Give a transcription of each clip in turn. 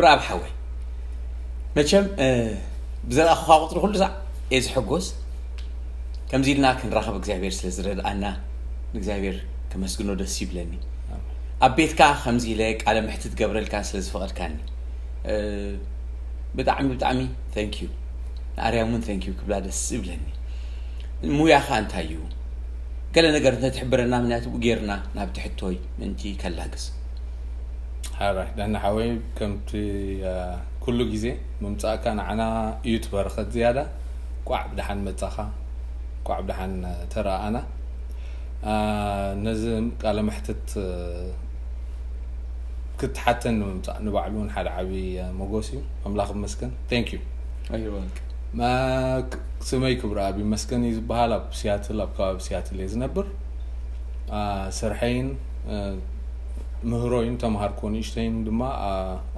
ብርኣብ ሓወይ፣ መቸም ብዘለኣኹኻ ቁፅሪ ኩሉ ሳዕ እየ ዝሕጎስ። ከምዚ ኢልና ክንራኸብ እግዚኣብሔር ስለ ዝረድኣና ንእግዚኣብሔር ከመስግኖ ደስ ይብለኒ። ኣብ ቤትካ ከምዚ ኢለ ቃለ ምሕትት ገብረልካ ስለ ዝፈቐድካኒ ብጣዕሚ ብጣዕሚ thank you። ንኣርያም እውን thank you ክብላ ደስ ይብለኒ። ሙያኻ እንታይ እዩ? ገለ ነገር እንተትሕብረና፣ ምክንያቱ ብኡ ጌርና ናብቲ ሕቶይ ምእንቲ ከላግስ። ሓራይ ዳና ሓወይ፣ ከምቲ ኩሉ ግዜ ምምፃእካ ንዓና እዩ ትበረኸት ዝያዳ። ቋዕ ብደሓን መፃኻ፣ ቋዕ ብደሓን ተረኣኣና። ነዚ ቃለ መሕትት ክትሓተን ንምምፃእ ንባዕሉ እውን ሓደ ዓብዪ መጎስ እዩ። ኣምላኽ ይመስገን። Thank you። ስመይ ክብረኣብ ይመስገን እዩ ዝበሃል። ኣብ ሲያትል፣ ኣብ ከባቢ ሲያትል እየ ዝነብር። ስርሐይን ምህሮይን ተምሃርኮ ንእሽተይን ድማ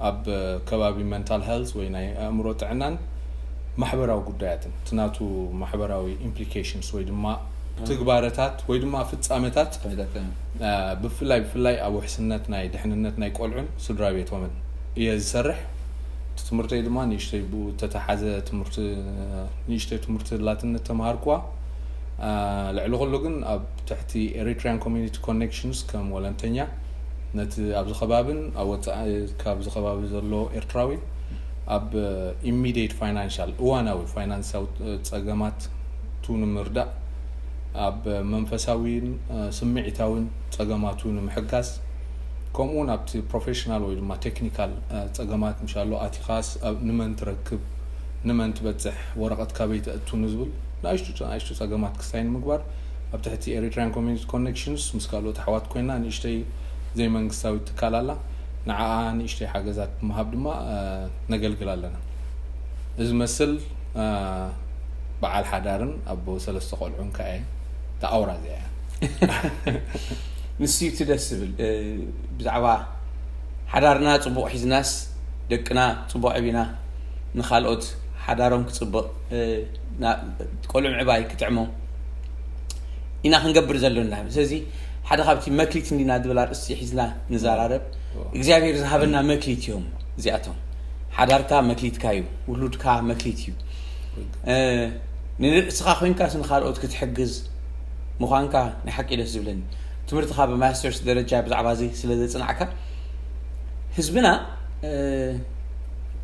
ኣብ ከባቢ mental health ወይ ናይ ኣእምሮ ጥዕናን ማሕበራዊ ጉዳያትን፣ እቲ ናቱ ማሕበራዊ implications ወይ ድማ ትግባረታት ወይ ድማ ፍፃመታት ብፍላይ ብፍላይ ኣብ ውሕስነት ናይ ድሕንነት ናይ ቆልዑን ስድራ ቤቶምን እየ ዝሰርሕ። እቲ ትምህርተይ ድማ ንእሽተይ ብኡ ተተሓዘ ትምህርቲ፣ ንእሽተይ ትምህርቲ ላትነት ተምሃርኩዋ። ልዕሊ ኩሉ ግን ኣብ ትሕቲ Eritrean Community Connections ከም ወለንተኛ ነቲ ኣብዚ ከባብን ኣብ ወፃኢ ካብዚ ከባቢ ዘሎ ኤርትራዊ ኣብ immediate financial እዋናዊ ፋይናንሳዊ ፀገማት ቱ ንምርዳእ፣ ኣብ መንፈሳዊን ስምዒታዊን ፀገማቱ ንምሕጋዝ፣ ከምኡ እውን ኣብቲ ፕሮፌሽናል ወይ ድማ ቴክኒካል ፀገማት ምሻሎ ኣቲኻስ ንመን ትረክብ፣ ንመን ትበፅሕ፣ ወረቐት ካበይ ተእቱ ንዝብል ንኣሽቱ ንኣሽቱ ፀገማት ክስታይ ንምግባር ኣብ ትሕቲ Eritrean Community Connections ምስ ካልኦት ኣሕዋት ኮይና ንእሽተይ ዘይመንግስታዊት ትካል ኣላ። ንዓኣ ንእሽተይ ሓገዛት ብምሃብ ድማ ነገልግል ኣለና። እዚ መስል በዓል ሓዳርን ኣቦ ሰለስተ ቆልዑን ከኣ እየ። ተኣውራ እዚኣ እያ። ንሱ እቲ ደስ ዝብል ብዛዕባ ሓዳርና ፅቡቕ ሒዝናስ ደቅና ፅቡቕ ዕቢና ንኻልኦት ሓዳሮም ክፅብቕ ቆልዑ ምዕባይ ክጥዕሞም ኢና ክንገብር ዘለና። ስለዚ ሓደ ካብቲ መክሊት እንዲና ዝብል ኣርእስቲ ሒዝና ንዘራረብ። እግዚኣብሔር ዝሃበና መክሊት እዮም እዚኣቶም። ሓዳርካ መክሊትካ እዩ፣ ውሉድካ መክሊት እዩ። ንርእስኻ ኮይንካስ ንኻልኦት ክትሕግዝ ምዃንካ ናይ ሓቂ ደስ ዝብለኒ። ትምህርትኻ ብማስተርስ ደረጃ ብዛዕባ እዚ ስለ ዘጽናዕካ ህዝብና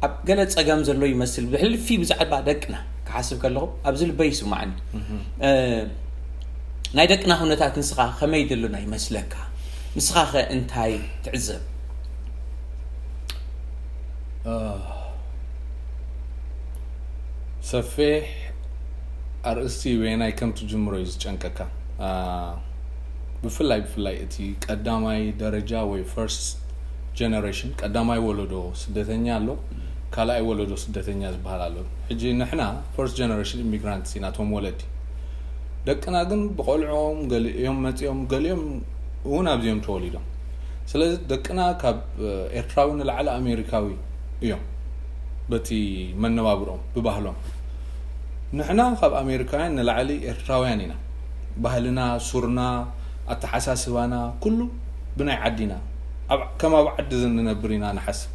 ኣብ ገለ ጸገም ዘሎ ይመስል። ብሕልፊ ብዛዕባ ደቅና ክሓስብ ከለኹ ኣብዚ ልበይ ይስማዓኒ። ናይ ደቅና ኩነታት ንስኻ ከመይ ደሎና ይመስለካ? ንስኻ ኸ እንታይ ትዕዘብ? ሰፊሕ ኣርእስቲ በየናይ ከም ትጅምሮ እዩ ዝጨንቀካ። ብፍላይ ብፍላይ እቲ ቀዳማይ ደረጃ ወይ ፈርስት ጀነሬሽን፣ ቀዳማይ ወለዶ ስደተኛ ኣሎ፣ ካልኣይ ወለዶ ስደተኛ ዝበሃል ኣሎ። ሕጂ ንሕና ፈርስት ጀነሬሽን ኢሚግራንትስ ኢና፣ እቶም ወለዲ። ደቅና ግን ብቆልዕኦም ገሊኦም መፂኦም፣ ገሊኦም እውን ኣብዚኦም ተወሊዶም። ስለዚ ደቅና ካብ ኤርትራዊ ንላዕሊ ኣሜሪካዊ እዮም፣ በቲ መነባብሮም ብባህሎም። ንሕና ካብ ኣሜሪካውያን ንላዕሊ ኤርትራውያን ኢና። ባህልና፣ ሱርና፣ ኣተሓሳስባና ኩሉ ብናይ ዓዲና፣ ከም ኣብ ዓዲ ንነብር ኢና ንሓስብ።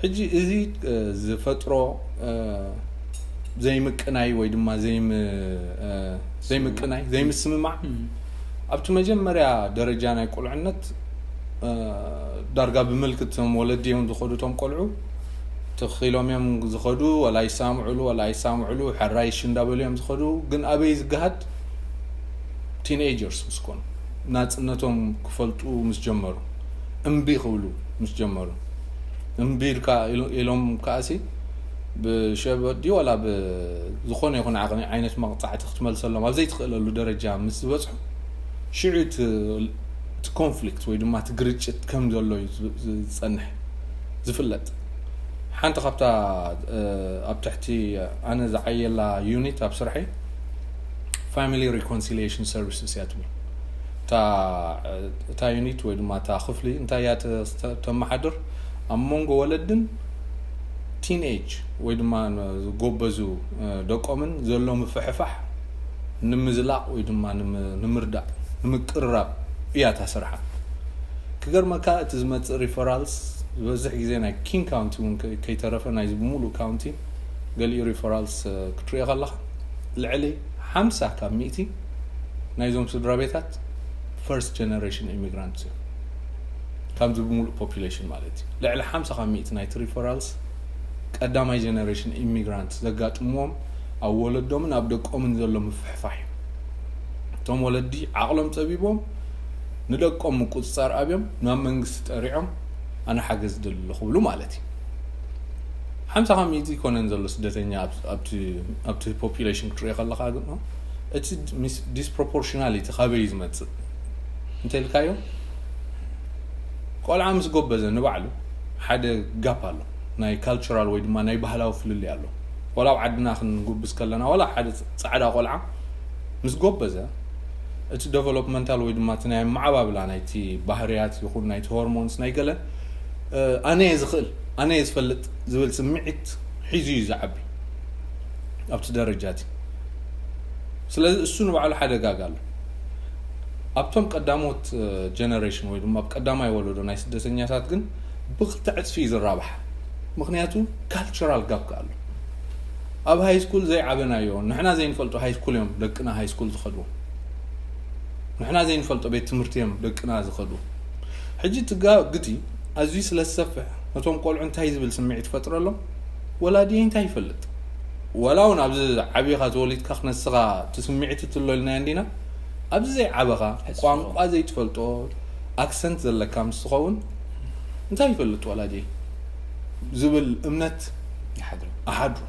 ሕጂ እዚ ዝፈጥሮ ዘይምቅናይ ወይ ድማ ዘይምቅናይ ዘይምስምማዕ ኣብቲ መጀመርያ ደረጃ ናይ ቁልዕነት ዳርጋ ብምልክት ቶም ወለዲ እዮም ዝኸዱ። ቶም ቆልዑ ትኺሎም እዮም ዝኸዱ፣ ወላ ይሳምዕሉ ወላ ይሳምዕሉ፣ ሕራይሽ እንዳበሉ እዮም ዝኸዱ። ግን ኣበይ ዝገሃድ? ቲንኤጀርስ ምስ ኮኑ፣ ናፅነቶም ክፈልጡ ምስ ጀመሩ፣ እምቢ ክብሉ ምስ ጀመሩ፣ እምቢ ኢልካ ኢሎም ከኣሲ ብሸበዲ ወላ ብዝኾነ ይኹን ዓይነት መቕፃዕቲ ክትመልሰሎም ኣብ ዘይትኽእለሉ ደረጃ ምስ ዝበፅሑ፣ ሽዑ እቲ ኮንፍሊክት ወይ ድማ እቲ ግርጭት ከም ዘሎ እዩ ዝፀንሕ ዝፍለጥ። ሓንቲ ካብታ ኣብ ትሕቲ ኣነ ዝዓየላ ዩኒት ኣብ ስርሐይ ፋሚሊ ሪኮንሲሊሽን ሰርቪስስ እያ ትብል። እታ ዩኒት ወይ ድማ እታ ክፍሊ እንታይ እያ ተመሓድር? ኣብ መንጎ ወለድን ቲን ኤጅ ወይ ድማ ዝጎበዙ ደቆምን ዘሎ ምፍሕፋሕ ንምዝላቕ ወይ ድማ ንምርዳእ ንምቅርራብ እያ እታ ስርሓ። ክገርመካ እቲ ዝመፅእ ሪፈራልስ ዝበዝሕ ግዜ ናይ ኪንግ ካውንቲ እውን ከ- ከይተረፈ ናይዚ ብምሉእ ካውንቲ ገሊኡ ሪፈራልስ ክትሪኦ ከለኻ ልዕሊ ሓምሳ ካብ ሚእቲ ናይዞም ስድራ ቤታት ፈርስት ጀነሬሽን ኢሚግራንት እዮም። ካብዚ ብምሉእ ፖፑሌሽን ማለት እዩ። ልዕሊ ሓምሳ ካብ ሚእቲ ናይቲ ሪፈራልስ ቀዳማይ ጀነሬሽን ኢሚግራንት ዘጋጥምዎም ኣብ ወለዶምን ኣብ ደቆምን ዘሎ ምፍሕፋሕ እዩ። እቶም ወለዲ ዓቕሎም ጸቢቦም ንደቆም ምቁጽጻር ኣብዮም ናብ መንግስቲ ጠሪዖም ኣነ ሓገዝ ደሊ ክብሉ ማለት እዩ። ሓምሳ ካብ ሚእቲ ይኮነን ዘሎ ስደተኛ ኣብቲ ፖፑሌሽን ክትሪኦ ከለካ ግን እቲ ዲስፕሮፖርሽናሊቲ ካበይ እዩ ዝመፅእ እንተልካዮ ቆልዓ ምስ ጎበዘ ንባዕሉ ሓደ ጋፕ ኣሎ። ናይ ካልቸራል ወይ ድማ ናይ ባህላዊ ፍልልይ ኣሎ። ቆልዓ ኣብ ዓድና ክንጉብዝ ከለና ዋላ ሓደ ፃዕዳ ቆልዓ ምስ ጎበዘ እቲ ዴቨሎፕመንታል ወይ ድማ እቲ ናይ ኣመዓባብላ ናይቲ ባህርያት ይኹን ናይቲ ሆርሞንስ ናይ ገለ ኣነ እየ ዝኽእል ኣነ እየ ዝፈልጥ ዝብል ስምዒት ሒዙ እዩ ዝዓቢ ኣብቲ ደረጃ እቲ። ስለዚ እሱ ንባዕሉ ሓደ ጋግ ኣሎ። ኣብቶም ቀዳሞት ጀነሬሽን ወይ ድማ ኣብ ቀዳማይ ወለዶ ናይ ስደተኛታት ግን ብክልተ ዕፅፊ እዩ ዝራባሕ። ምክንያቱ ካልቸራል ጋፕ ኣሎ። ኣብ ሃይ ስኩል ዘይዓበናዮ ንሕና ዘይንፈልጦ ሃይ ስኩል እዮም ደቅና ሃይ ስኩል ዝኸድዎ። ንሕና ዘይንፈልጦ ቤት ትምህርቲ እዮም ደቅና ዝኸድዎ። ሕጂ እቲ ጋግቲ ኣዝዩ ስለ ዝሰፍሕ ነቶም ቆልዑ እንታይ ዝብል ስምዒት ይፈጥረሎም? ወላዲ እንታይ ይፈልጥ? ወላ እውን ኣብዚ ዓብኻ ተወሊድካ ክነስኻ እቲ ስምዒት ትሎ ኢልናዮ እንዲና ኣብዚ ዘይዓበኻ ቋንቋ ዘይትፈልጦ ኣክሰንት ዘለካ ምስ ትኸውን እንታይ ይፈልጥ ወላዲ ዝብል እምነት ይሓድሩ። ኣሓድሩ።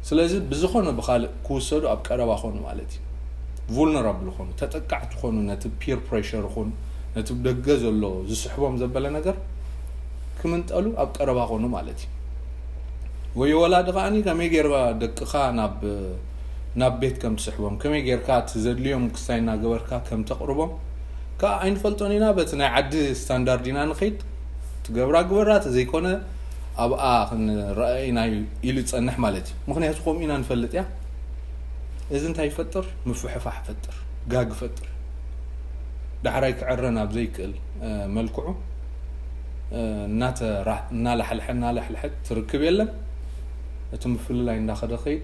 ስለዚ ብዝኾነ ብኻልእ ክውሰዱ ኣብ ቀረባ ኾኑ ማለት እዩ። ቡልነራብል ኾኑ፣ ተጠቃዕቲ ኾኑ፣ ነቲ ፒር ፕሬሸር ኹን ነቲ ደገ ዘሎ ዝስሕቦም ዘበለ ነገር ክምንጠሉ ኣብ ቀረባ ኾኑ ማለት እዩ። ወይ ወላዲ ከዓኒ ከመይ ጌርካ ደቅኻ ናብ ናብ ቤት ከም ትስሕቦም ከመይ ጌርካ እቲ ዘድልዮም ክስታይ እናገበርካ ከም ተቕርቦም ከዓ ኣይንፈልጦን ኢና። በቲ ናይ ዓዲ ስታንዳርድ ኢና ንኸይድ። ትገብራ ግበራ ተዘይኮነ ኣብኣ ክንረአ ኢና ኢሉ ይፀንሕ ማለት እዩ። ምክንያቱ ከምኡ ኢና ንፈልጥ እያ። እዚ እንታይ ይፈጥር? ምፍሕፋሕ ይፈጥር፣ ጋግ ይፈጥር። ዳሕራይ ክዕረ ናብ ዘይክእል መልክዑ እናተራ እናላሕልሐ እናላሕልሐ ትርክብ የለን። እቲ ምፍልላይ እንዳኸደ ኸይድ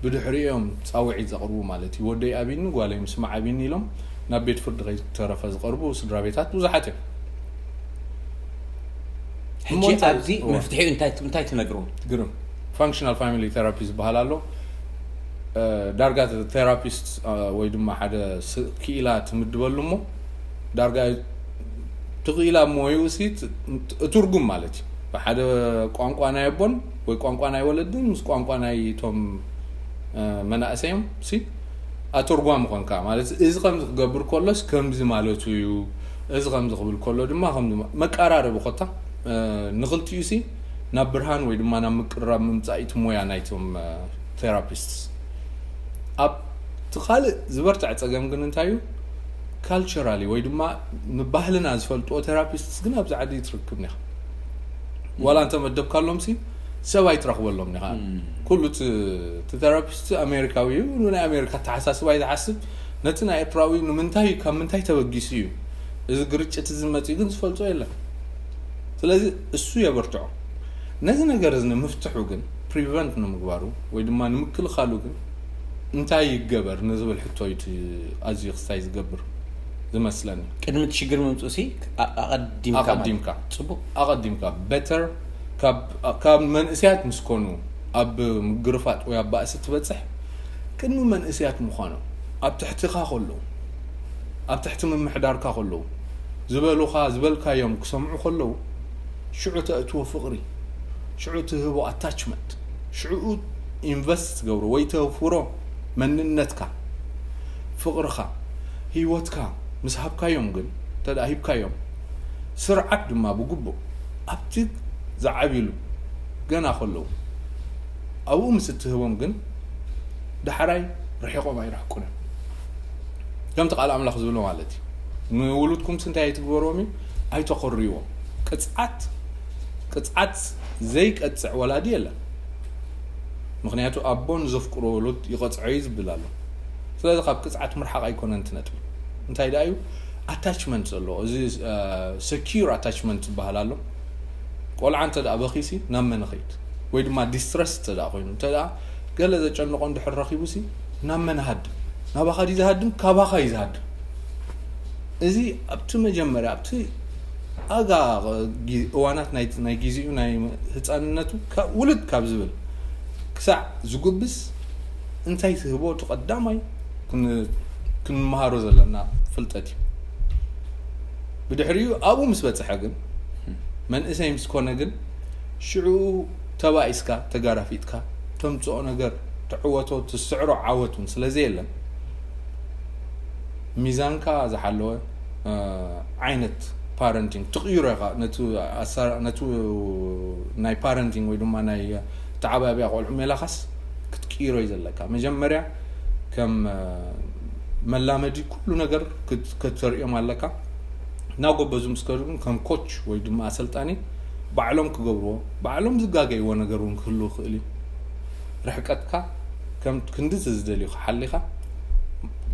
ብድሕሪኦም ፃውዒት ዘቕርቡ ማለት እዩ። ወደይ ኣብኒ ጓለይ ምስማዕ ኣብኒ ኢሎም ናብ ቤት ፍርዲ ከይተረፈ ዝቐርቡ ስድራ ቤታት ብዙሓት እዮም። ሕጂ ኣብዚ መፍትሒኡ እንታይ እንታይ ትነግሩ? ግርም ፋንክሽናል ፋሚሊ ቴራፒ ዝበሃል ኣሎ። ዳርጋ ቴራፒስት ወይ ድማ ሓደ ክኢላ ትምድበሉ እሞ ዳርጋ ትኽኢላ ሞይኡ ሲ ትርጉም ማለት እዩ። ብሓደ ቋንቋ ናይ ኣቦን ወይ ቋንቋ ናይ ወለድን ምስ ቋንቋ ናይ ቶም መናእሰዮም ሲ ኣተርጓሚ ኮንካ ማለት እዚ ከምዚ ክገብር ከሎስ ከምዚ ማለቱ እዩ፣ እዚ ከምዚ ክብል ከሎ ድማ ከም መቀራረቢ ኮታ ንክልቲኡ ሲ ናብ ብርሃን ወይ ድማ ናብ ምቅርራብ ምምፃእ እቲ ሞያ ናይቶም ቴራፒስትስ። ኣብቲ ካልእ ዝበርትዐ ፀገም ግን እንታይ እዩ? ካልቸራሊ ወይ ድማ ንባህልና ዝፈልጥዎ ቴራፒስትስ ግን ኣብዚ ዓዲ ትርክብ ኒኻ። ዋላ እንተ መደብካሎም ሲ ሰብ ኣይትረኽበሎም ኒኻ። ኩሉ እቲ ቴራፒስት ኣሜሪካዊ እዩ፣ ናይ ኣሜሪካ ኣተሓሳስባ እዩ ዝሓስብ። ነቲ ናይ ኤርትራዊ ንምንታይ ካብ ምንታይ ተበጊሱ እዩ እዚ ግርጭት እዚ መፅኡ ግን ዝፈልጦ የለን። ስለዚ እሱ የበርትዖ። ነዚ ነገር እዚ ንምፍትሑ ግን ፕሪቨንት ንምግባሩ ወይ ድማ ንምክልኻሉ ግን እንታይ ይገበር ንዝብል ሕቶ እዩ ኣዝዩ ክስታይ ዝገብር ዝመስለኒ። ቅድሚ እቲ ሽግር ምምፅኡ ሲ ኣቐዲምካ ኣቐዲምካ ፅቡቅ ኣቐዲምካ better ካብ መንእስያት ምስ ኮኑ ኣብ ምግርፋጥ ወይ ኣብ ባእሲ ትበፅሕ ቅድሚ መንእስያት ምዃኖም ኣብ ትሕትኻ ከለዉ ኣብ ትሕቲ ምምሕዳርካ ከለዉ ዝበሉኻ ዝበልካዮም ክሰምዑ ከለዉ ሽዑ ተእትዎ ፍቕሪ ሽዑ ትህቦ ኣታችመንት ሽዑ ኢንቨስት ትገብሮ ወይ ተፍሮ መንነትካ ፍቕርኻ ህይወትካ ምስ ሃብካዮም ግን እንተ ሂብካዮም ስርዓት ድማ ብግቡእ ኣብቲ ዝዓብሉ ገና ከለዉ ኣብኡ ምስ እትህቦም ግን ዳሕራይ ርሒቆም ኣይረሕቁን እዮም። ከምቲ ቃል ኣምላኽ ዝብሎ ማለት እዩ። ንውሉድኩም እንታይ ኣይትግበርዎም እዩ ኣይተኾርይዎም። ቅፅዓት ቅፅዓት ዘይቀፅዕ ወላዲ የለን። ምክንያቱ ኣቦ ንዘፍቅሮ ውሉድ ይቐፅዖ እዩ ዝብል ኣሎ። ስለዚ ካብ ቅፅዓት ምርሓቕ ኣይኮነን እቲ ነጥቢ። እንታይ ደኣ እዩ ኣታችመንት ዘለዎ፣ እዚ ሰኪር ኣታችመንት ዝበሃል ኣሎ። ቆልዓ እንተ ደኣ በኺሲ ናብ መን ኸይድ? ወይ ድማ ዲስትረስ እንተ ደኣ ኮይኑ፣ እንተ ደኣ ገለ ዘጨንቖ እንድሕር ረኺቡሲ ናብ መን ሃድም? ናባኻ ድዩ ዝሃድም? ካባኻ እዩ ዝሃድም። እዚ ኣብቲ መጀመርያ ኣብቲ ኣጋ ጊ- እዋናት ናይ ናይ ግዜኡ ናይ ህፃንነቱ ካ- ውልድ ካብ ዝብል ክሳዕ ዝጉብስ እንታይ ትህቦ? እቲ ቀዳማይ ክን- ክንመሃሮ ዘለና ፍልጠት እዩ። ብድሕሪኡ ኣብኡ ምስ በፅሐ ግን መንእሰይ ምስ ኮነ ግን ሽዑ ተባኢስካ ተጋራፊጥካ ተምፅኦ ነገር ትዕወቶ ትስዕሮ ዓወት እውን ስለ ዘየለን ሚዛንካ ዝሓለወ ዓይነት ፓረንቲንግ ትቕይሮ ኢኻ። ነቲ ናይ ፓረንቲንግ ወይ ድማ ናይ ተዓባብያ ቆልዑ ሜላኻስ ክትቅይሮ እዩ ዘለካ። መጀመርያ ከም መላመዲ ኩሉ ነገር ከተርእዮም ኣለካ። እናጎበዙ ምስ ከዱ ግን ከም ኮች ወይ ድማ ኣሰልጣኒ ባዕሎም ክገብርዎ፣ ባዕሎም ዝጋገይዎ ነገር እውን ክህሉ ይኽእል እዩ። ርሕቀትካ ከም ክንዲ ዝደልዩ ክሓሊኻ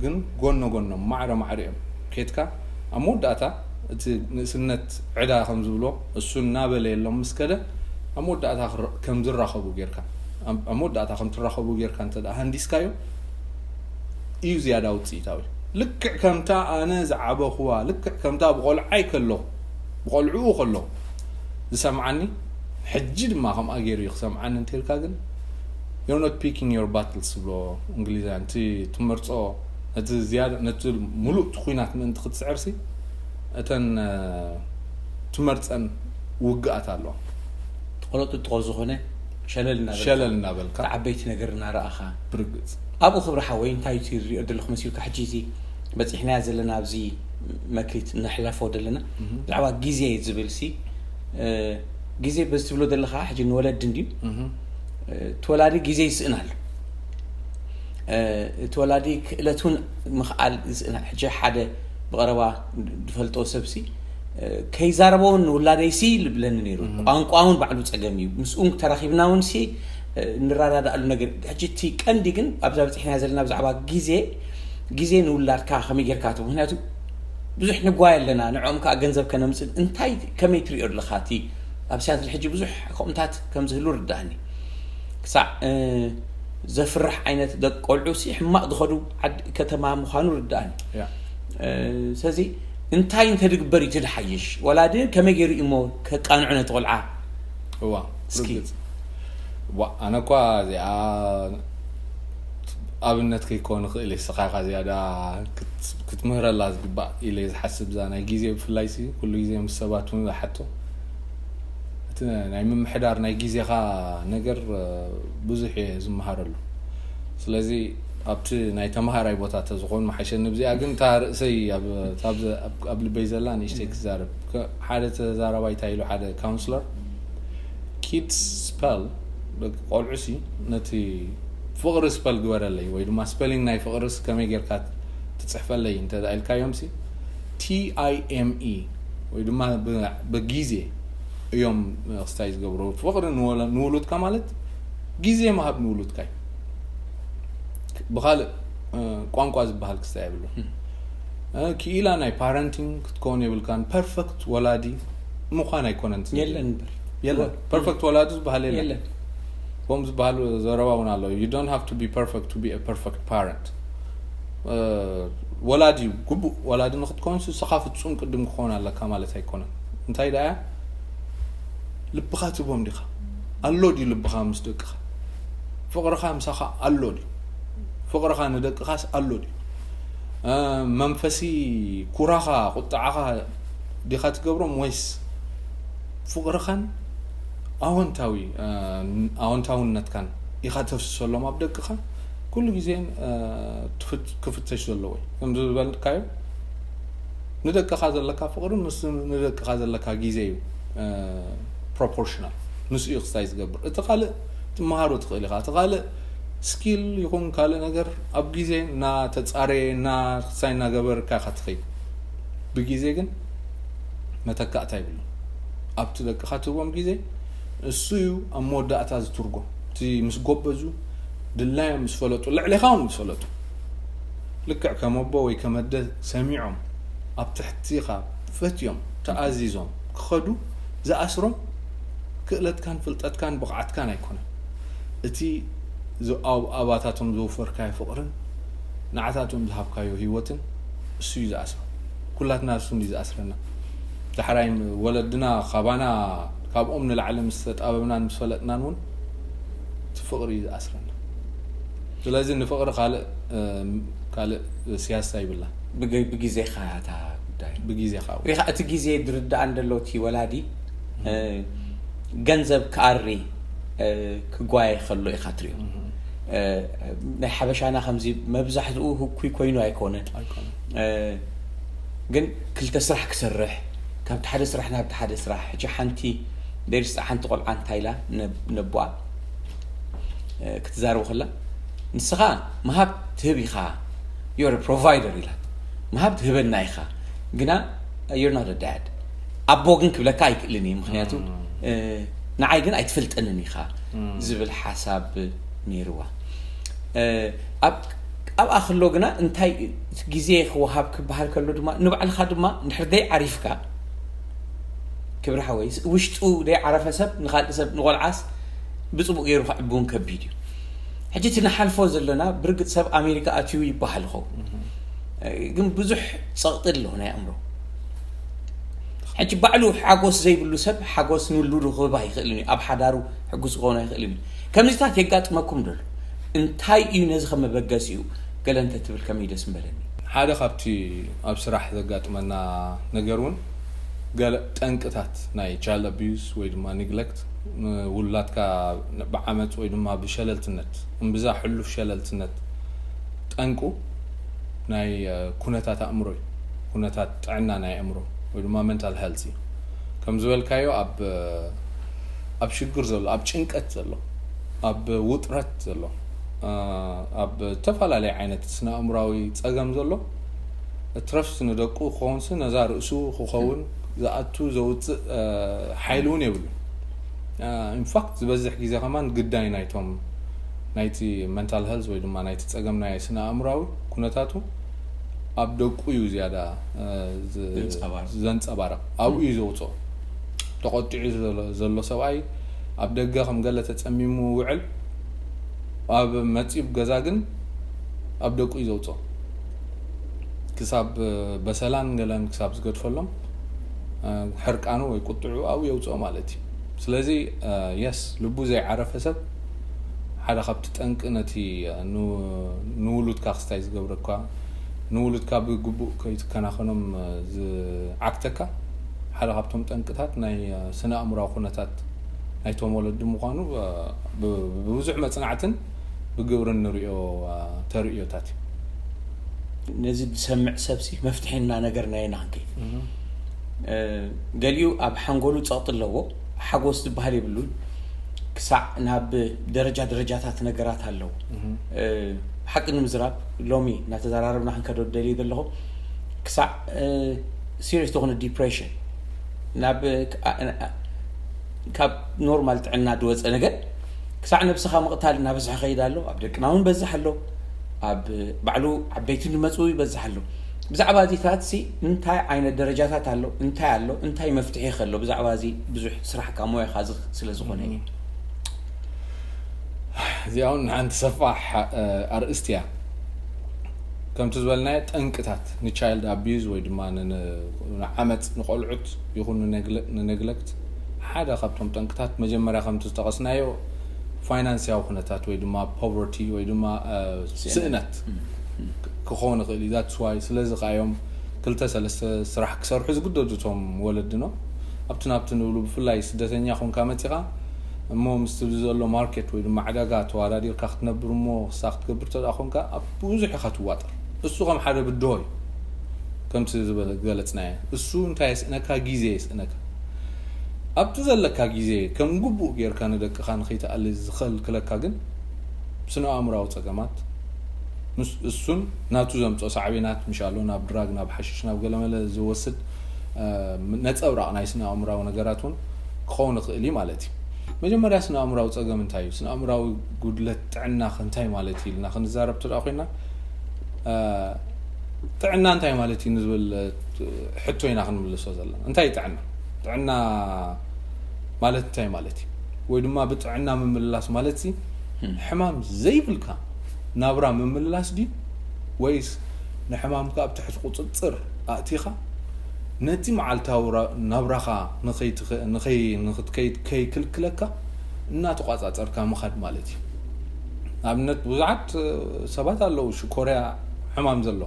ግን ጎኖ ጎኖም ማዕረ ማዕሪኦም ኬድካ ኣብ መወዳእታ እቲ ንእስነት ዕዳ ከም ዝብሎ እሱ እናበለ የሎም ምስ ከደ ኣብ መወዳእታ ከም ዝራኸቡ ጌርካ ኣብ መወዳእታ ከም ትራኸቡ ጌርካ እንተ ሃንዲስካዮ እዩ ዝያዳ ውፅኢታዊ። ልክዕ ከምታ ኣነ ዝዓበኹዋ ልክዕ ከምታ ብቆልዓይ ከለኹ ብቆልዕኡ ከለኹ ዝሰምዓኒ ሕጂ ድማ ከምኣ ገይሩ እዩ ክሰምዓኒ እንተልካ ግን you're not picking your battles ዝብሎ እንግሊዛን እቲ ትመርፆ ነቲ ዝያዳ ነቲ ሙሉእ እቲ ኩናት ምእንቲ ክትስዕርሲ እተን ትመርፀን ውግኣት ኣለዋ። ቆሎ ጥጥቆ ዝኾነ ሸለል እናበልካ ሸለል እናበልካ ዓበይቲ ነገር እናረኣኻ ብርግፅ ኣብኡ ክብሪ ሓወይ እንታይ እዩ ዝሪኦ ዘለኹ መሲልካ ሕጂ እዚ በፂሕናያ ዘለና ኣብዚ መክሊት ነሕለፎ ዘለና ብዛዕባ ግዜ ዝብል ሲ ግዜ በዚ ትብሎ ዘለኻ ሕጂ ንወለዲ እንድዩ እቲ ወላዲ ግዜ ይስእን ኣሎ። እቲ ወላዲ ክእለት እውን ምኽኣል ይስእን። ሕጂ ሓደ ብቐረባ ዝፈልጦ ሰብሲ ከይዛረበ እውን ንውላደይሲ ልብለኒ ነይሩ። ቋንቋ እውን ባዕሉ ፀገም እዩ። ምስኡ ተራኺብና እውን ሲ ንረዳዳኣሉ ነገር። ሕጂ እቲ ቀንዲ ግን ኣብዛ በፂሕና ዘለና ብዛዕባ ግዜ ግዜ ንውላድካ ከመይ ጌርካ ትብ ምክንያቱ ብዙሕ ንጓየ ኣለና ንዕኦም ከዓ ገንዘብ ከነምፅእ እንታይ ከመይ ትሪኦ ኣለካ እቲ ኣብ ሲያትል ሕጂ ብዙሕ ከምኡታት ከም ዝህሉ ርዳእኒ ክሳዕ ዘፍርሕ ዓይነት ደቂ ቆልዑ ሲ ሕማቕ ዝኸዱ ዓዲ ከተማ ምዃኑ ርዳእኒ ስለዚ እንታይ እንተድግበር እዩ ትድሓይሽ ወላዲ ከመይ ገይሩ እሞ ከቃንዑ ነቲ ቆልዓ እዋ እስኪ ዋ ኣነ እኳ እዚኣ ኣብነት ከይኮን ይኽእል እዩ ስኻ ኢኻ ዝያዳ ክትምህረላ ዝግባእ ኢለ ዝሓስብ እዛ ናይ ግዜ ብፍላይ ሲ ኩሉ ግዜ ምስ ሰባት እውን ዝሓቶ እቲ ናይ ምምሕዳር ናይ ግዜኻ ነገር ብዙሕ እየ ዝመሃረሉ ስለዚ ኣብቲ ናይ ተምሃራይ ቦታ ተዝኾን መሓሸኒ ብዚኣ ግን እታ ርእሰይ ኣብ ልበይ ዘላ ንእሽተይ ክዛረብ ሓደ ተዛረባይ እንታይ ኢሉ ሓደ ካውንስለር ኪድስ ስፐል ደቂ ቆልዑ ሲ ነቲ ፍቕሪ ስፐል ግበረለይ ወይ ድማ ስፐሊንግ ናይ ፍቕሪ ሲ ከመይ ጌርካ ትፅሕፈለይ እንተ ኢልካዮም ሲ ቲኣይኤምኢ ወይ ድማ ብጊዜ እዮም ክስታይ ዝገብሩ ፍቕሪ ንውሉድካ ማለት ግዜ ምሃብ ንውሉድካ እዩ ብካልእ ቋንቋ ዝበሃል ክስታይ የብሉ ክኢላ ናይ ፓረንቲንግ ክትከውን የብልካን ፐርፈክት ወላዲ ምዃን ኣይኮነን የለን እምበር የለን ፐርፈክት ወላዲ ዝበሃል የለን የለን ከምኡ ዝበሃል ዘረባ እውን ኣሎ you don't have to be perfect to be a perfect parent ወላዲ ግቡእ ወላዲ ንክትከውን ንስኻ ፍፁም ቅድም ክኸውን ኣለካ ማለት ኣይኮነን እንታይ ደኣ ልብኻ ትቦም ዲኻ ኣሎ ድዩ ልብኻ ምስ ደቅኻ ፍቕርኻ ምሳኻ ኣሎ ድዩ ፍቕርኻ ንደቅኻስ ኣሎ ድዩ መንፈሲ ኩራኻ ቁጣዓኻ ዲኻ ትገብሮም ወይስ ፍቕርኻን ኣወንታዊ ኣወንታውነትካን ኢኻ ተፍስሰሎም ኣብ ደቅኻ ኩሉ ግዜ ክፍተሽ ዘለዎ እዩ ከም ዝበልካዮ ንደቅኻ ዘለካ ፍቕሪ ምስ ንደቅኻ ዘለካ ግዜ እዩ ፕሮፖርሽናል ንሱ እዩ ክስታይ ዝገብር እቲ ካልእ ትመሃሮ ትኽእል ኢኻ እቲ ካልእ ስኪል ይኹን ካልእ ነገር ኣብ ግዜ እናተፃረየ እና ክስታይ እናገበርካ ኢኻ ትኸይድ ብግዜ ግን መተካእታ ይብሉ ኣብቲ ደቅኻ ትህቦም ግዜ እሱ እዩ ኣብ መወዳእታ ዝትርጎም እቲ ምስ ጎበዙ ድላዮም ምስ ፈለጡ ልዕሌኻ እውን ምስ ፈለጡ ልክዕ ከም ኣቦ ወይ ከም ኣደ ሰሚዖም ኣብ ትሕቲኻ ፈትዮም ተኣዚዞም ክኸዱ ዝኣስሮም ክእለትካን ፍልጠትካን ብቕዓትካን ኣይኮነን። እቲ ዝ- ኣብ- ኣባታቶም ዘውፈርካዮ ፍቕርን ንዓታቶም ዝሃብካዮ ህይወትን እሱ እዩ ዝኣስሮ። ኩላትና እሱ እንዲ ዝኣስረና። ዳሕራይ ወለድና ካባና ካብኦም ንላዕሊ ምስ ተጣበብናን ምስ ፈለጥናን እውን እቲ ፍቕሪ እዩ ዝኣስረና። ስለዚ ንፍቕሪ ካልእ ካልእ ሲያሳ ይብላ። ብግ- ብግዜኻ እያ እታ ጉዳይ። ብግዜኻ ሪኻ እቲ ግዜ ድርዳእ እንደሎ እቲ ወላዲ እ፣ ገንዘብ ክኣሪ እ፣ ክጓየ ከሎ ኢኻ ትሪኦ። እ፣ ናይ ሓበሻና ከምዚ መብዛሕትኡ ህኩይ ኮይኑ ኣይኮነን። ኣይኮነን። እ፣ ግን ክልተ ስራሕ ክሰርሕ፣ ካብቲ ሓደ ስራሕ ናብቲ ሓደ ስራሕ፣ ሕጂ ሓንቲ ደርስ ሓንቲ ቆልዓ እንታይ ኢላ ነብ- ነቦኣ እ፣ ክትዛረቡ ከላ፣ ንስኻ ምሃብ ትህብ ኢኻ፣ you're a provider ኢላ፣ ምሃብ ትህበና ኢኻ፣ ግና you're not a dad። ኣቦ ግን ክብለካ ኣይክእልን እዩ፣ ምክንያቱ እ፣ ንዓይ ግን ኣይትፈልጠንን ኢኻ ዝብል ሓሳብ ነይርዋ። እ፣ ኣብ ኣብኣ ከሎ ግና እንታይ እቲ ግዜ ክወሃብ ክበሃል ከሎ ድማ ንባዕልኻ ድማ እንድሕር ደይ ዓሪፍካ ክብሪ ሓወይ ውሽጡ ደይ ዓረፈ ሰብ ንካልእ ሰብ ንቆልዓስ ብፅቡቅ ገይሩ ከዕብውን ከቢድ እዩ። ሕጂ እቲ ንሓልፎ ዘለና ብርግፅ ሰብ ኣሜሪካ ኣትዩ ይበሃል ይኸውን። ግን ብዙሕ ፀቕጢ ኣለዎ ናይ ኣእምሮ። ሕጂ ባዕሉ ሓጎስ ዘይብሉ ሰብ ሓጎስ ንውሉዱ ክህብ ኣይኽእልን እዩ። ኣብ ሓዳሩ ሕጉስ ክኸውን ኣይኽእልን እዩ። ከምዚታት የጋጥመኩም ደሎ እንታይ እዩ ነዚ ከም መበገሲኡ ገለ እንተትብል ከመይ ደስ ምበለኒ። ሓደ ካብቲ ኣብ ስራሕ ዘጋጥመና ነገር እውን ገለ ጠንቅታት ናይ child abuse ወይ ድማ neglect ንውላድካ ብዓመፅ ወይ ድማ ብሸለልትነት እምብዛ ሕሉፍ ሸለልትነት ጠንቁ ናይ ኩነታት ኣእምሮ እዩ። ኩነታት ጥዕና ናይ ኣእምሮ ወይ ድማ mental health እዩ። ከም ዝበልካዮ ኣብ ኣብ ሽግር ዘሎ ኣብ ጭንቀት ዘሎ ኣብ ውጥረት ዘሎ ኣብ ዝተፈላለየ ዓይነት ስነ ኣእምራዊ ፀገም ዘሎ ትረፍስ ንደቁ ክኸውንስ ነዛ ርእሱ ክኸውን ዝኣቱ ዘውፅእ ሓይሊ እውን የብሉ። ኢንፋክት ዝበዝሕ ግዜ ከማን ግዳይ ናይቶም ናይቲ mental health ወይ ድማ ናይቲ ፀገም ናይ ስነ ኣእምራዊ ኩነታቱ ኣብ ደቁ እዩ ዝያዳ ዘንፀባርቕ፣ ኣብኡ እዩ ዘውፅኦ። ተቆጢዑ ዘሎ ሰብኣይ ኣብ ደገ ከም ገለ ተፀሚሙ ውዕል ኣብ መፂኡ ገዛ ግን ኣብ ደቁ እዩ ዘውፅኦ። ክሳብ በሰላን ገለን ክሳብ ዝገድፈሎም ሕርቃኑ ወይ ቁጥዑ ኣብኡ የውፅኦ ማለት እዩ። ስለዚ የስ ልቡ ዘይዓረፈ ሰብ ሓደ ካብቲ ጠንቂ ነቲ ንውሉድካ ክስታይ ዝገብረካ ንውሉድካ ብግቡእ ከይትከናኸኖም ዝዓግተካ ሓደ ካብቶም ጠንቅታት ናይ ስነ ኣእምራዊ ኩነታት ናይቶም ወለዲ ምዃኑ ብብዙሕ መፅናዕትን ብግብርን ንሪኦ ተርእዮታት እዩ። ነዚ ዝሰምዕ ሰብሲ መፍትሒ እናነገርናዮ ኢና ክንከይድ። ገሊኡ ኣብ ሓንጎሉ ፀቕጢ ኣለዎ፣ ሓጎስ ዝበሃል የብሉን። ክሳዕ ናብ ደረጃ ደረጃታት ነገራት ኣለዉ። ሓቂ ንምዝራብ ሎሚ እናተዘራረብና ክንከዶ ደልየ ዘለኹ ክሳዕ serious ዝኾነ depression ናብ ካብ ኖርማል ጥዕና ዝወፀ ነገር ክሳዕ ነብስኻ ምቕታል እናበዝሐ ከይድ ኣሎ። ኣብ ደቅና እውን በዝሕ ኣሎ። ኣብ ባዕሉ ዓበይቲ ንመፁ ይበዝሕ ኣሎ። ብዛዕባ እዚታት ሲ እንታይ ዓይነት ደረጃታት ኣሎ፣ እንታይ ኣሎ፣ እንታይ መፍትሒ ከሎ ብዛዕባ እዚ ብዙሕ ስራሕካ ሞያኻ እዚ ስለ ዝኾነ እዩ። እዚኣ እውን ሓንቲ ሰፋሕ ኣርእስቲ እያ። ከምቲ ዝበልናዮ ጠንቅታት ን child abuse ወይ ድማ ንዓመፅ ንቆልዑት ይኹን ንነግለክት ሓደ ካብቶም ጠንቅታት መጀመርያ ከምቲ ዝጠቐስናዮ ፋይናንስያዊ ኩነታት ወይ ድማ poverty ወይ ድማ ስእነት ክኸውን ይኽእል እዩ። That's why ስለዚ ከዮም ክልተ ሰለስተ ስራሕ ክሰርሑ ዝግደዱ እቶም ወለድኖ ኣብቲ ናብቲ ንብሉ ብፍላይ ስደተኛ ኮንካ መፂኻ እሞ ምስቲ ዘሎ ማርኬት ወይ ድማ ዕዳጋ ተዋዳዲርካ ክትነብር እሞ ክሳ ክትገብር ተዳ ኮንካ ኣብ ብዙሕ ኢኻ ትዋጠር። እሱ ከም ሓደ ብድሆ እዩ። ከምቲ ዝበለ ገለፅናዮ እሱ እንታይ የስእነካ? ግዜ የስእነካ። ኣብቲ ዘለካ ግዜ ከም ግቡእ ጌርካ ንደቅኻ ንኸይትኣሊ ዝኸልክለካ ግን ስነ ኣእምራዊ ፀገማት እሱን ናቱ ዘምፅኦ ሳዕቤናት ምሻሎ ናብ ድራግ ናብ ሓሽሽ ናብ ገለመለ ዝወስድ ነፀብራቕ ናይ ስነ ኣእምራዊ ነገራት እውን ክኸውን ይኽእል እዩ ማለት እዩ። መጀመርያ ስነ ኣእምራዊ ፀገም እንታይ እዩ? ስነ ኣእምራዊ ጉድለት ጥዕና እንታይ ማለት እዩ ኢልና ክንዛረብ ተዳ ኮይና ጥዕና እንታይ ማለት እዩ ንዝብል ሕቶ ኢና ክንምልሶ ዘለና። እንታይ ጥዕና? ጥዕና ማለት እንታይ ማለት እዩ? ወይ ድማ ብጥዕና ምምልላስ ማለት ሲ ሕማም ዘይብልካ ናብራ ምምልላስ ድዩ? ወይስ ንሕማምካ ኣብ ትሕቲ ቁፅፅር ኣእቲኻ ነቲ መዓልታዊ ናብራኻ ንኸይትከይክልክለካ እናተቋፃፀርካ ምኻድ ማለት እዩ። ኣብነት ብዙሓት ሰባት ኣለዉ ሽኮርያ ሕማም ዘሎ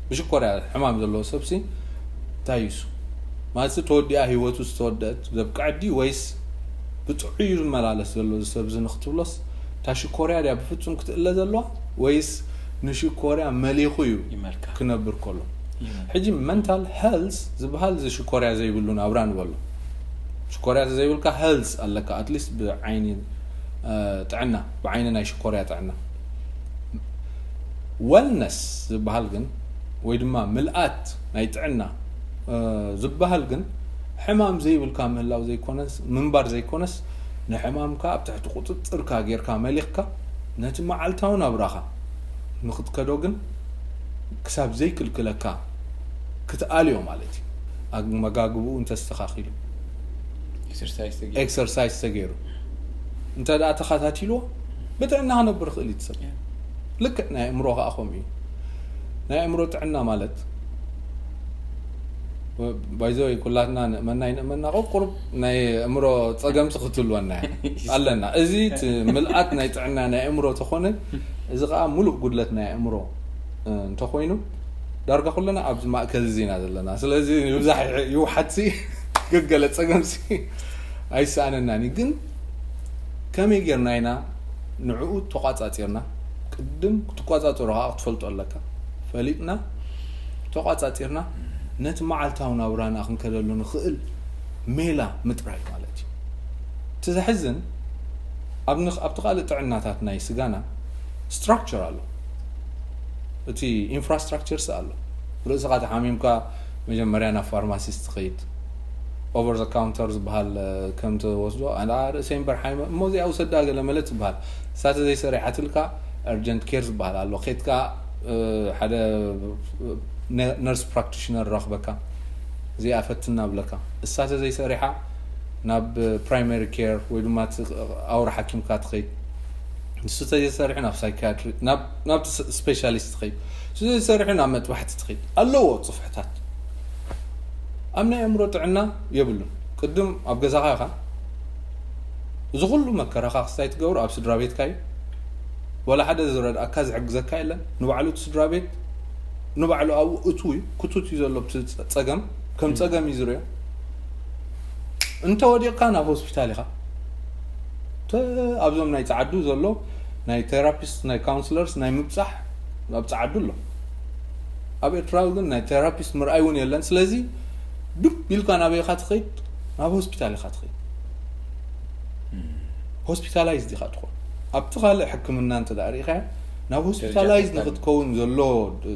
ብሽኮርያ ሕማም ዘለዎ ሰብሲ እንታይ ይሱ ማለት ተወዲኣ ህይወቱ ዝተወደአት ዘብቅዐ ድዩ ወይስ ብጥዑዩ ዝመላለስ ዘሎ እዚ ሰብዚ ንክትብሎስ እታ ሽኮርያ ድያ ብፍፁም ክትእለ ዘለዋ ወይስ ንሽኮርያ መሊኹ እዩ ክነብር ከሎ? ሕጂ mental health ዝበሃል እዚ ሽኮርያ ዘይብሉ ናብራ ንበሎ። ሽኮርያ ዘይብልካ health ኣለካ፣ at least ብዓይኒ ጥዕና፣ ብዓይኒ ናይ ሽኮርያ ጥዕና። Wellness ዝበሃል ግን ወይ ድማ ምልኣት ናይ ጥዕና ዝበሃል ግን ሕማም ዘይብልካ ምህላው ዘይኮነስ ምንባር ዘይኮነስ ንሕማምካ ኣብ ትሕቲ ቁፅፅርካ ጌርካ መሊኽካ ነቲ መዓልታዊ ናብራኻ ንክትከዶ ግን ክሳብ ዘይክልክለካ ክትኣልዮ ማለት እዩ። መጋግብኡ እንተስተኻኺሉ exercise ተገይሩ እንተ ደኣ ተኸታቲልዎ ብጥዕና ክነብር ይኽእል እዩ ሰብ። ልክዕ ናይ ኣእምሮ ከዓ ከምኡ እዩ። ናይ ኣእምሮ ጥዕና ማለት ባይዘወይ ኩላትና ንእመና ይንእመና ቁሩብ ናይ ኣእምሮ ፀገምቲ ክትህልወና ኣለና። እዚ ምልኣት ናይ ጥዕና ናይ ኣእምሮ ተኾነ እዚ ከዓ ሙሉእ ጉድለት ናይ ኣእምሮ እንተኾይኑ ዳርጋ ኩለና ኣብዚ ማእከል እዚ ኢና ዘለና። ስለዚ ይብዛሕ ይውሓት ገገለ ፀገምሲ ኣይሰኣነናን እዩ። ግን ከመይ ጌርና ኢና ንዕኡ ተቋፃፂርና? ቅድም ክትቋፃፀሮ ከዓ ክትፈልጦ ኣለካ። ፈሊጥና ተቋፃፂርና ነቲ መዓልታዊ ናብራና ክንከደሉ ንኽእል ሜላ ምጥራይ ማለት እዩ። እቲ ዘሕዝን ኣብቲ ካልእ ጥዕናታት ናይ ስጋና structure ኣሎ፣ እቲ infrastructure ሲ ኣሎ። ርእስኻ ተሓሚምካ መጀመርያ ናብ ፋርማሲስት ትኸይድ፣ over the counter ዝበሃል ከም ትወስዶ ርእሰይ እምበር ሓይመ እሞ እዚኣ ውሰዳ ገለ መለ ትበሃል። እሳተ ዘይሰሪሓትልካ urgent care ዝበሃል ኣሎ። ኬድካ ሓደ nurse practitioner ረኽበካ፣ እዚኣ ፈትና ብለካ። እሳተ ዘይሰሪሓ ናብ primary care ወይ ድማ ኣውራ ሓኪምካ ትኸይድ። ንሱ ተዘይሰሪሑ ናብ ሳይኪያትሪ ናብቲ ስፔሻሊስት ትኸይድ። ንሱ ዘይሰሪሑ ናብ መጥባሕቲ ትኸይድ። ኣለዎ ፅፍሕታት። ኣብ ናይ ኣእምሮ ጥዕና የብሉን። ቅድም ኣብ ገዛኻ ኢኻ እዚ ኩሉ መከራኻ ክስታይ ትገብሩ ኣብ ስድራ ቤትካ እዩ። ዋላ ሓደ ዝረድኣካ ዝሕግዘካ የለን። ንባዕሉ እቲ ስድራ ቤት ንባዕሉ ኣብኡ እቱ እዩ ክቱት እዩ ዘሎ። ብቲ ፀገም ከም ፀገም እዩ ዝርዮ። እንተ ወዲቕካ ናብ ሆስፒታል ኢኻ። ኣብዞም ናይ ፀዓዱ ዘሎ ናይ ቴራፒስት ናይ ካውንስለርስ ናይ ምብፃሕ ኣብ ፀዓዱ ኣሎ። ኣብ ኤርትራዊ ግን ናይ ቴራፒስት ምርኣይ እውን የለን። ስለዚ ዱብ ኢልካ ናበይ ኢኻ ትኸይድ? ናብ ሆስፒታል ኢኻ ትኸይድ። ሆስፒታላይዝ ዲኻ ትኾን ኣብቲ ካልእ ሕክምና እንተ ደኣ ርኢኻዮ ናብ ሆስፒታላይዝ ንክትከውን ዘሎ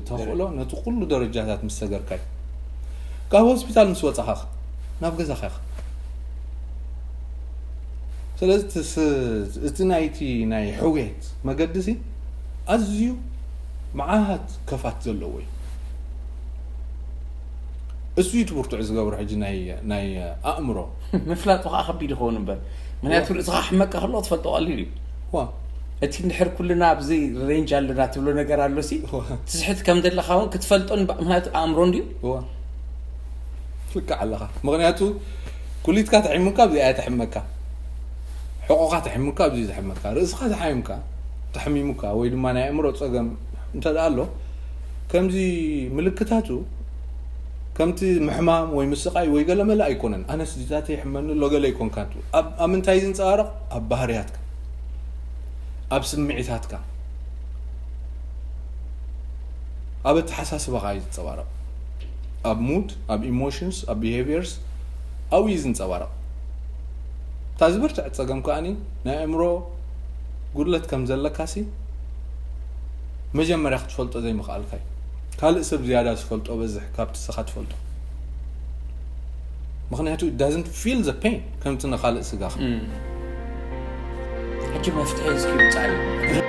ተኽእሎ ነቲ ኩሉ ደረጃታት ምስ ሰገርካዮ ካብ ሆስፒታል ምስ ወፃኻ ናብ ገዛኻ ኢኻ። ስለዚ እቲ ናይቲ ናይ ሕውየት መገዲ ሲ ኣዝዩ መዓት ከፋት ዘለዎ እዩ። እሱ እዩ ትብርትዑ ዝገብሮ ሕጂ ናይ ኣእምሮ ምፍላጡ ከዓ ከቢድ ይኸውን እምበር ምክንያቱ ርእስኻ ሕመቀ ከሎ ትፈልጦ ቀሊል እዩ። እቲ እንድሕር ኩልና ኣብዚ ሬንጅ ኣለና ትብሎ ነገር ኣሎ ሲ ትስሕት ከም ዘለካ እውን ክትፈልጦ ምክንያቱ ኣእምሮ እንድዩ። ልክዕ ኣለኻ። ምክንያቱ ኩሊትካ ተሒሙካ ኣብዚኣ እያ ተሕመካ፣ ሕቆኻ ተሒሙካ ኣብዚ ተሕመካ፣ ርእስኻ ተሓሚምካ ተሕሚሙካ ወይ ድማ ናይ ኣእምሮ ፀገም እንተ ደኣ ኣሎ ከምዚ ምልክታቱ ከምቲ ምሕማም ወይ ምስቃይ ወይ ገለመለ ኣይኮነን። ኣነስ ዚታተይ ይሕመኒ ኣሎ ገለ ኣይኮንካን ትብል። ኣብ ምንታይ ዝንፀባረቕ? ኣብ ባህርያትካ፣ ኣብ ስምዒታትካ፣ ኣብ ኣተሓሳስባኻ እዩ ዝንፀባረቕ። ኣብ ሙድ፣ ኣብ ኢሞሽንስ፣ ኣብ ቢሄቪየርስ ኣብኡ እዩ ዝንፀባረቕ። እታ ዝበርትዐት ፀገም ከኣ ናይ ኣእምሮ ጉድለት ከም ዘለካሲ መጀመርያ ክትፈልጦ ዘይምኽኣልካ እዩ። ካልእ ሰብ ዝያዳ ዝፈልጦ በዝሕ ካብቲ ንስኻ ትፈልጦ። ምኽንያቱ it doesn't feel the pain ከምቲ ንኻልእ ስጋኻ። ሕጂ መፍትሒ እስኪ ውፃእ እዩ።